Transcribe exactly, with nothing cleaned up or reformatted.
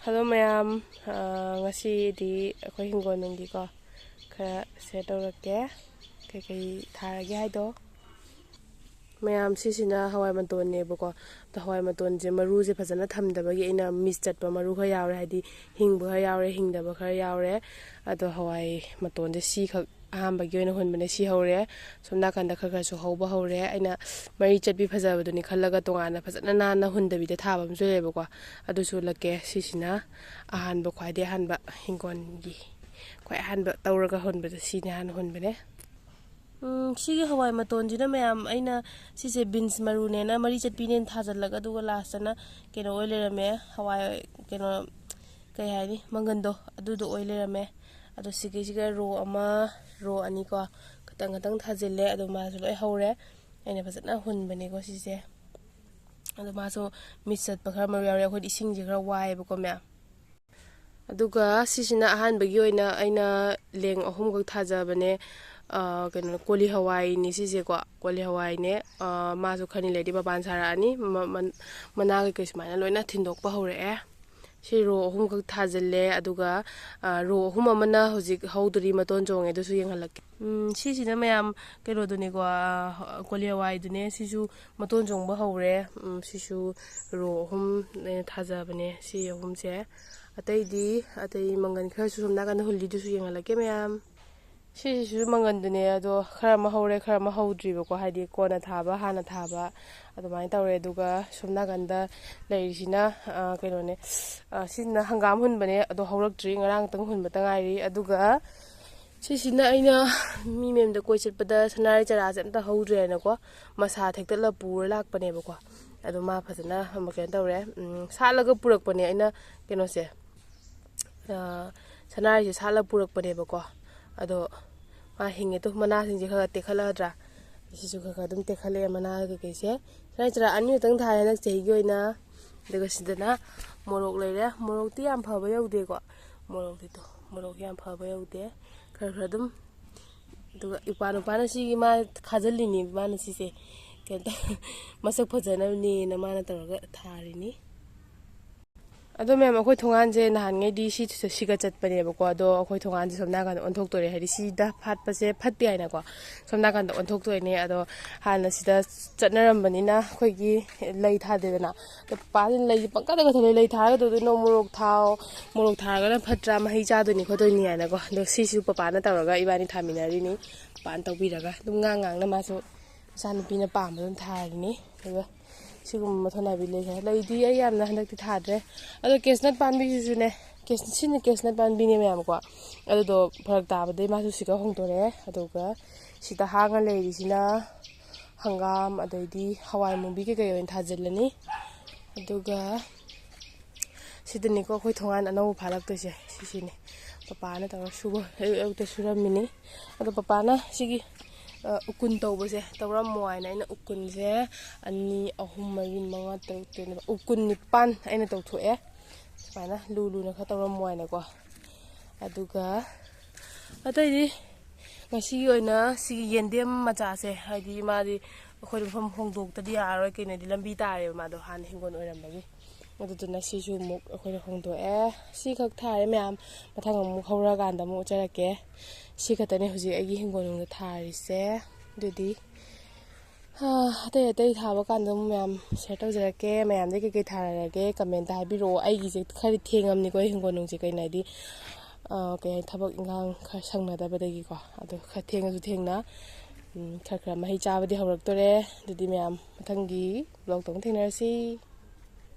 Hello ꯃꯌꯥꯝ, ꯑ, ꯉꯁꯤꯗꯤ ꯑꯩꯈꯣꯏ ꯍꯤꯡꯒꯣꯜ ꯅꯨꯡꯒꯤꯀꯣ ꯈꯔ ꯁꯤꯌꯔ ꯇꯧꯔꯛꯀꯦ, ꯀꯩꯀꯩ ꯊꯥꯔꯒꯦ ꯍꯥꯏꯗꯣ꯫ ꯃꯌꯥꯝ, ꯁꯤꯁꯤꯅ ꯍꯋꯥꯏ ꯃꯇꯣꯟꯅꯦꯕꯀꯣ꯫ ꯑꯗꯣ ꯍꯋꯥꯏ ꯃꯇꯣꯟꯁꯦ ꯃꯔꯨꯁꯦ ꯐꯖꯅ ꯊꯝꯗꯕꯒꯤ ꯑꯩꯅ ꯃꯤꯁ ꯆꯠꯄ ꯃꯔꯨ ꯈꯔ ꯌꯥꯎꯔꯦ, ꯍꯥꯏꯗꯤ ꯍꯤꯡꯕ ꯈꯔ ꯌꯥꯎꯔꯦ, ꯍꯤꯡꯗꯕ ꯈꯔ ꯌꯥꯎꯔꯦ꯫ ꯑꯗꯣ ꯍꯋꯥꯏ ꯃꯇꯣꯟꯁꯦ ꯁꯤꯈꯛ ꯑꯍꯥꯟꯕꯒꯤ ꯑꯣꯏꯅ ꯍꯨꯟꯕꯅꯦ, ꯁꯤ ꯍꯧꯔꯦ꯫ ꯁꯣꯝ ꯅꯥꯀꯟꯗ ꯈꯔ ꯈꯔꯁꯨ ꯍꯧꯕ ꯍꯧꯔꯦ꯫ ꯑꯩꯅ ꯃꯔꯤ ꯆꯠꯄꯤ ꯐꯖꯕꯗꯨꯅꯤ ꯈꯜꯂꯒ ꯇꯣꯉꯥꯟꯅ ꯐꯖꯅ ꯅꯥꯟꯅ ꯍꯨꯟꯗꯕꯤꯗ ꯊꯥꯕ ꯑꯃꯁꯨ ꯂꯩꯌꯦꯕꯀꯣ꯫ ꯑꯗꯨꯁꯨ ꯎꯠꯂꯛꯀꯦ꯫ ꯁꯤꯁꯤꯅ ꯑꯍꯥꯟꯕ, ꯈ꯭ꯋꯥꯏꯗꯒꯤ ꯑꯍꯥꯟꯕ ꯍꯤꯡꯒꯣꯜꯒꯤ ꯈ꯭ꯋꯥꯏ ꯑꯍꯥꯟꯕ ꯇꯧꯔꯒ ꯍꯨꯟꯕꯗ ꯁꯤꯅꯤ ꯍꯥꯟꯅ ꯍꯨꯟꯕꯅꯦ꯫ ꯎꯝ, ꯁꯤꯒꯤ ꯍꯋꯥꯏ ꯃꯇꯣꯟꯁꯤꯅ ꯃꯌꯥꯝ, ꯑꯩꯅ ꯁꯤꯁꯦ ꯕꯤꯟꯁ ꯃꯔꯨꯅꯦꯅ ꯃꯔꯤ ꯆꯠꯄꯤꯅꯦꯅ ꯊꯥꯖꯤꯜꯂꯒ, ꯑꯗꯨꯒ ꯂꯥꯁꯇꯅ ꯀꯩꯅꯣ ꯑꯣꯏ ꯂꯩꯔꯝꯃꯦ, ꯍꯋꯥꯏ, ꯀꯩꯅꯣ, ꯀꯩ ꯍꯥꯏꯅꯤ, ꯃꯪꯒꯟꯗꯣ, ꯑꯗꯨꯗꯣ ꯑꯣꯏ ꯂꯩꯔꯝꯃꯦ꯫ ꯑꯗꯣ ꯁꯤꯒꯤꯁꯤꯒ ꯔꯣ ꯑꯃ, ꯔꯣ ꯑꯅꯤꯀꯣ, ꯈꯇꯪ ꯈꯇꯪ ꯊꯥꯖꯤꯜꯂꯦ꯫ ꯑꯗꯣ ꯃꯥꯁꯨ ꯂꯣꯏ ꯍꯧꯔꯦ꯫ ꯑꯩꯅ ꯐꯖꯅ ꯍꯨꯟꯕꯅꯦꯀꯣ ꯁꯤꯁꯦ꯫ ꯑꯗꯣ ꯃꯥꯁꯨ ꯃꯤꯁ ꯆꯠꯄ ꯈꯔ ꯃꯔꯨ ꯌꯥꯎꯔꯦ꯫ ꯑꯩꯈꯣꯏꯗꯤ ꯏꯁꯤꯡꯁꯦ ꯈꯔ ꯋꯥꯏꯑꯦꯕꯀꯣ ꯃꯌꯥꯝ꯫ ꯑꯗꯨꯒ ꯁꯤꯁꯤꯅ ꯑꯍꯥꯟꯕꯒꯤ ꯑꯣꯏꯅ ꯑꯩꯅ ꯂꯦꯡ ꯑꯍꯨꯝꯈꯛ ꯊꯥꯖꯕꯅꯦ꯫ ꯑ, ꯀꯩꯅꯣ, ꯀꯣꯂꯤ ꯍꯋꯥꯏꯅꯦ ꯁꯤꯁꯦꯀꯣ, ꯀꯣꯂꯤ ꯍꯋꯥꯏꯅꯦ꯫ ꯑ, ꯃꯥꯁꯨ ꯈꯔꯅꯤ ꯂꯩꯔꯗꯤ ꯃꯄꯥꯟ ꯁꯥꯔꯛꯑꯅꯤ꯫ ꯃ-, ꯃ-, ꯃꯅꯥ ꯀꯩꯀꯩ ꯁꯨꯃꯥꯏꯅ ꯂꯣꯏꯅ ꯊꯤꯟꯗꯣꯛꯄ ꯍꯧꯔꯛꯑꯦ꯫ ꯁꯤ ꯔꯣ ꯑꯍꯨꯝꯈꯛ ꯊꯥꯖꯤꯜꯂꯦ, ꯑꯗꯨꯒ, ꯑ, ꯔꯣ ꯑꯍꯨꯝ ꯑꯃꯅ ꯍꯧꯖꯤꯛ ꯍꯧꯗꯣꯔꯤ, ꯃꯇꯣꯟ ꯆꯣꯡꯉꯦ, ꯑꯗꯨꯁꯨ ꯌꯦꯡꯍꯜꯂꯛꯀꯦ꯫ ꯎꯝ, ꯁꯤꯁꯤꯅ ꯃꯌꯥꯝ ꯀꯩꯅꯣꯗꯨꯅꯤꯀꯣ, ꯑ, ꯀꯣꯂꯤ ꯍꯋꯥꯏꯗꯨꯅꯦ꯫ ꯁꯤꯁꯨ ꯃꯇꯣꯟ ꯆꯣꯡꯕ ꯍꯧꯔꯦ꯫ ꯎꯝ, ꯁꯤꯁꯨ ꯔꯣ ꯑꯍꯨꯝ ꯑꯩꯅ ꯊꯥꯖꯕꯅꯦ, ꯁꯤ ꯑꯍꯨꯝꯁꯦ꯫ ꯑꯇꯩꯗꯤ, ꯑꯇꯩ ꯃꯪꯒꯟ ꯈꯔꯁꯨ ꯁꯣꯝ ꯅꯥꯀꯟꯗ ꯍꯨꯜꯂꯤꯗꯨꯁꯨ ꯌꯦꯡꯍꯜꯂꯛꯀꯦ ꯃꯌꯥꯝ꯫ ꯁꯤꯁꯤꯁꯨ ꯃꯪꯒꯟꯗꯨꯅꯦ, ꯑꯗꯣ ꯈꯔ ꯑꯃ ꯍꯧꯔꯦ, ꯈꯔ ꯑꯃ ꯍꯧꯗ꯭ꯔꯤꯕꯀꯣ, ꯍꯥꯏꯗꯤ ꯀꯣꯟꯅ ꯊꯥꯕ, ꯍꯥꯟꯅ ꯊꯥꯕ, ꯑꯗꯨꯃꯥꯏꯅ ꯇꯧꯔꯦ꯫ ꯑꯗꯨꯒ ꯁꯣꯝ ꯅꯥꯀꯟꯗ ꯂꯩꯔꯤꯁꯤꯅ, ꯑ, ꯀꯩꯅꯣꯅꯦ, ꯑ, ꯁꯤꯁꯤꯅ ꯍꯪꯒꯥꯝ ꯍꯨꯟꯕꯅꯦ, ꯑꯗꯣ ꯍꯧꯔꯛꯇ꯭ꯔꯤ, ꯉꯔꯥꯡꯇꯪ ꯍꯨꯟꯕꯇ ꯉꯥꯏꯔꯤ꯫ ꯑꯗꯨꯒ ꯁꯤꯁꯤꯅ ꯑꯩꯅ ꯃꯤ ꯃꯌꯨꯝꯗ ꯀꯣꯏ ꯆꯠꯄꯗ ꯁꯅꯥꯔꯩ ꯆꯔꯥꯁꯦ ꯑꯝꯇ ꯍꯧꯗ꯭ꯔꯦꯅꯀꯣ, ꯃꯁꯥ ꯊꯦꯛꯇꯠꯂ ꯄꯨꯔ ꯂꯥꯛꯄꯅꯦꯕꯀꯣ꯫ ꯑꯗꯣ ꯃꯥ ꯐꯖꯅ ꯑꯃ ꯀꯩꯅꯣ ꯇꯧꯔꯦ, ꯎꯝ, ꯁꯥꯠꯂꯒ ꯄꯨꯔꯛꯄꯅꯦ ꯑꯩꯅ ꯀꯩꯅꯣꯁꯦ, ꯑ, ꯁꯅꯥꯔꯩꯁꯦ ꯁꯥꯠꯂ ꯄꯨꯔꯛꯄꯅꯦꯕꯀꯣ꯫ ꯑꯗꯣ ꯃꯥ ꯍꯤꯡꯉꯦ꯫ ꯇꯨ, ꯃꯅꯥꯁꯤꯡꯁꯦ ꯈꯔ ꯈꯔ ꯇꯦꯛꯈꯠꯂꯛꯑꯗ꯭ꯔꯥ? ꯁꯤꯁꯨ ꯈꯔ ꯈꯔ ꯑꯗꯨꯝ ꯇꯦꯛꯈꯠꯂꯛꯑꯦ, ꯃꯅꯥ ꯀꯩꯀꯩꯁꯦ꯫ ꯁꯅꯥꯔꯩ ꯆꯔꯥ ꯑꯅꯤꯈꯛꯇꯪ ꯊꯥꯔꯦ ꯍꯟꯗꯛ ꯆꯍꯤꯒꯤ ꯑꯣꯏꯅ꯫ ꯑꯗꯨꯒ ꯁꯤꯗꯅ ꯃꯣꯔꯣꯛ ꯂꯩꯔꯦ꯫ ꯃꯣꯔꯣꯛꯇꯤ ꯌꯥꯝ ꯐꯕ ꯌꯧꯗꯦꯀꯣ꯫ ꯃꯣꯔꯣꯛꯇꯤ ꯇꯣ, ꯃꯣꯔꯣꯛ ꯌꯥꯝ ꯐꯕ ꯌꯧꯗꯦ꯫ ꯈꯔ ꯈꯔ ꯑꯗꯨꯝ, ꯑꯗꯨꯒ ꯏꯄꯥ ꯅꯨꯄꯥꯅ ꯁꯤꯒꯤ ꯃꯥ ꯈꯥꯖꯤꯜꯂꯤꯅꯦ, ꯃꯥꯅ ꯁꯤꯁꯦ ꯀꯩꯅꯣ ꯇꯧ-, ꯃꯁꯛ ꯐꯖꯅꯕꯅꯦꯅ ꯃꯥꯅ ꯇꯧꯔꯒ ꯊꯥꯔꯤꯅꯤ꯫ ꯑꯗꯣ ꯃꯦꯝ, ꯑꯩꯈꯣꯏ ꯊꯣꯡꯒꯥꯟꯁꯦ ꯅꯍꯥꯟꯉꯩꯗꯤ ꯁꯤ ꯁꯤꯒ ꯆꯠꯄꯅꯦꯕꯀꯣ, ꯑꯗꯣ ꯑꯩꯈꯣꯏ ꯊꯣꯡꯒꯥꯟꯁꯦ ꯁꯣꯝ ꯅꯥꯀꯟꯗ ꯑꯣꯟꯊꯣꯛꯇꯣꯔꯦ, ꯍꯥꯏꯗꯤ ꯁꯤꯗ ꯐꯥꯠꯄꯁꯦ ꯐꯠꯇꯦ ꯍꯥꯏꯅꯀꯣ, ꯁꯣꯝ ꯅꯥꯀꯟꯗ ꯑꯣꯟꯊꯣꯛꯇꯣꯏꯅꯦ꯫ ꯑꯗꯣ ꯍꯥꯟꯅ ꯁꯤꯗ ꯆꯠꯅꯔꯝꯕꯅꯤꯅ ꯑꯩꯈꯣꯏꯒꯤ ꯂꯩ ꯊꯥꯗꯦꯗꯅ, ꯑꯗꯣ ꯄꯄꯥꯁꯤꯅ ꯂꯩꯁꯦ ꯄꯪꯀꯗ ꯀꯊꯜꯂꯦ, "ꯂꯩ ꯊꯥꯔꯒ ꯀꯩꯗꯧꯗꯣꯏꯅꯣ? ꯃꯣꯔꯣꯛ ꯊꯥꯎ, ꯃꯣꯔꯣꯛ ꯊꯥꯔꯒꯅ ꯐꯠꯇ꯭ꯔꯥ, ꯃꯍꯩ ꯆꯥꯗꯣꯏꯅꯤ ꯈꯣꯠꯇꯣꯏꯅꯤ" ꯍꯥꯏꯅꯀꯣ꯫ ꯑꯗꯣ ꯁꯤꯁꯨ ꯄꯄꯥꯅ ꯇꯧꯔꯒ ꯏꯕꯥꯅꯤ ꯊꯥꯃꯤꯟꯅꯔꯤꯅꯤ, ꯄꯄꯥꯅ ꯇꯧꯕꯤꯔꯒ꯫ ꯑꯗꯨꯝ ꯉꯥꯡ ꯉꯥꯡꯅ ꯃꯥꯁꯨ ꯃꯆꯥꯅꯨꯄꯤꯅ ꯄꯥꯝꯕ ꯑꯗꯨꯝ ꯊꯥꯔꯤꯅꯤ꯫ ꯑꯗꯨꯒ ꯁꯤꯒꯨꯝꯕ ꯃꯊꯣꯟ ꯅꯥꯕꯤ ꯂꯩꯁꯦ, ꯂꯩꯗꯤ ꯑꯩ ꯌꯥꯝꯅ ꯍꯟꯗꯛꯇꯤ ꯊꯥꯗ꯭ꯔꯦ꯫ ꯑꯗꯣ ꯀꯦꯁꯅꯠ ꯄꯥꯝꯕꯤꯁꯤꯁꯨꯅꯦ, ꯀꯦꯁ-, ꯁꯤꯅ ꯀꯦꯁꯅꯠ ꯄꯥꯝꯕꯤꯅꯦ ꯃꯌꯥꯝꯀꯣ꯫ ꯑꯗꯨꯗꯣ ꯐꯔꯛ ꯇꯥꯕꯗꯩ ꯃꯥꯁꯨ ꯁꯤꯒ ꯍꯣꯡꯗꯣꯔꯛꯑꯦ꯫ ꯑꯗꯨꯒ ꯁꯤꯗ ꯍꯥꯡꯉ ꯂꯩꯔꯤꯁꯤꯅ ꯍꯪꯒꯥꯝ, ꯑꯗꯩꯗꯤ ꯍꯋꯥꯏ ꯃꯨꯕꯤ ꯀꯩꯀꯩ ꯑꯣꯏꯅ ꯊꯥꯖꯤꯜꯂꯅꯤ꯫ ꯑꯗꯨꯒ ꯁꯤꯗꯅꯤꯀꯣ ꯑꯩꯈꯣꯏ ꯊꯣꯡꯒꯥꯟ ꯑꯅꯧꯕ ꯐꯥꯠꯂꯛꯇꯣꯏꯁꯦ, ꯁꯤꯁꯤꯅꯤ꯫ ꯄꯄꯥꯅ ꯇꯧꯔ ꯁꯨꯕ, ꯑꯌꯨꯛ ꯑꯌꯨꯛꯇ ꯁꯨꯔꯝꯃꯤꯅꯤ꯫ ꯑꯗꯣ ꯄꯄꯥꯅ ꯁꯤꯒꯤ, ꯑ, ꯎꯀꯨꯟ ꯇꯧꯕꯁꯦ ꯇꯧꯔꯝꯃꯣ ꯍꯥꯏꯅ ꯑꯩꯅ ꯎꯀꯨꯟꯁꯦ ꯑꯅꯤ, ꯑꯍꯨꯝ, ꯃꯔꯤ, ꯃꯉꯥ, ꯇꯔꯨꯛ, ꯇꯔꯦꯠ, ꯅꯤꯄꯥꯜ, ꯎꯀꯨꯟ ꯅꯤꯄꯥꯟ ꯑꯩꯅ ꯇꯧꯊꯣꯛꯑꯦ꯫ ꯁꯨꯃꯥꯏꯅ ꯂꯨ ꯂꯨꯅ ꯈꯔ ꯇꯧꯔꯝꯃꯣ ꯍꯥꯏꯅꯀꯣ꯫ ꯑꯗꯨꯒ ꯑꯇꯩꯗꯤ ꯉꯁꯤꯒꯤ ꯑꯣꯏꯅ ꯁꯤꯒꯤ ꯌꯦꯟꯗꯦꯝ ꯃꯆꯥꯁꯦ, ꯍꯥꯏꯗꯤ ꯃꯥꯗꯤ ꯑꯩꯈꯣꯏꯗ ꯃꯐꯝ ꯍꯣꯡꯗꯣꯛꯇꯗꯤ ꯌꯥꯔꯔꯣꯏ, ꯀꯩꯅꯣꯗꯤ ꯂꯝꯕꯤ ꯇꯥꯔꯦꯕ ꯃꯥꯗꯣ ꯍꯥꯟꯅ ꯍꯤꯡꯒꯣꯜ ꯑꯣꯏꯔꯝꯕꯒꯤ꯫ ꯑꯗꯨꯗꯨꯅ ꯁꯤꯁꯨ ꯑꯃꯨꯛ ꯑꯩꯈꯣꯏꯅ ꯍꯣꯡꯗꯣꯛꯑꯦ꯫ ꯁꯤꯈꯛ ꯊꯥꯔꯦ ꯃꯌꯥꯝ, ꯃꯊꯪ ꯑꯃꯨꯛ ꯍꯧꯔꯀꯥꯟꯗ ꯑꯃꯨꯛ ꯎꯠꯆꯔꯛꯀꯦ꯫ ꯁꯤ ꯈꯛꯇꯅꯦ ꯍꯧꯖꯤꯛ ꯑꯩꯒꯤ ꯍꯤꯡꯒꯣꯜꯅꯨꯡꯗ ꯊꯥꯔꯤꯁꯦ꯫ ꯑꯗꯨꯗꯤ, ꯍꯥ, ꯑꯇꯩ ꯑꯇꯩ ꯊꯥꯕ ꯀꯥꯟꯗ ꯑꯃꯨꯛ ꯃꯌꯥꯝ ꯁꯤꯌꯔ ꯇꯧꯖꯔꯛꯀꯦ꯫ ꯃꯌꯥꯝꯗꯩ ꯀꯩꯀꯩ ꯊꯥꯔꯒꯦ ꯀꯃꯦꯟꯇ ꯍꯥꯏꯕꯤꯔꯛꯑꯣ꯫ ꯑꯩꯒꯤꯁꯦ ꯈꯔꯗꯤ ꯊꯦꯡꯉꯝꯅꯤꯀꯣ, ꯑꯩ ꯍꯤꯡꯒꯣꯜꯅꯨꯡꯁꯦ, ꯀꯩꯅꯣ ꯍꯥꯏꯗꯤ, ꯑ, ꯀꯩ ꯍꯥꯏꯅꯤ, ꯊꯕꯛ ꯏꯟꯈꯥꯡ ꯈꯔ ꯁꯪꯅꯗꯕꯗꯒꯤꯀꯣ꯫ ꯑꯗꯣ ꯈꯔ ꯊꯦꯡꯉꯁꯨ ꯊꯦꯡꯅ, ꯎꯝ, ꯈꯔ ꯈꯔ ꯃꯍꯩ ꯆꯥꯕꯗꯤ ꯍꯧꯔꯛꯇꯣꯔꯦ꯫ ꯑꯗꯨꯗꯤ ꯃꯌꯥꯝ ꯃꯊꯪꯒꯤ ꯕ꯭ꯂꯣꯛꯇ ꯑꯃꯨꯛ ꯊꯦꯡꯅꯔꯁꯤ꯫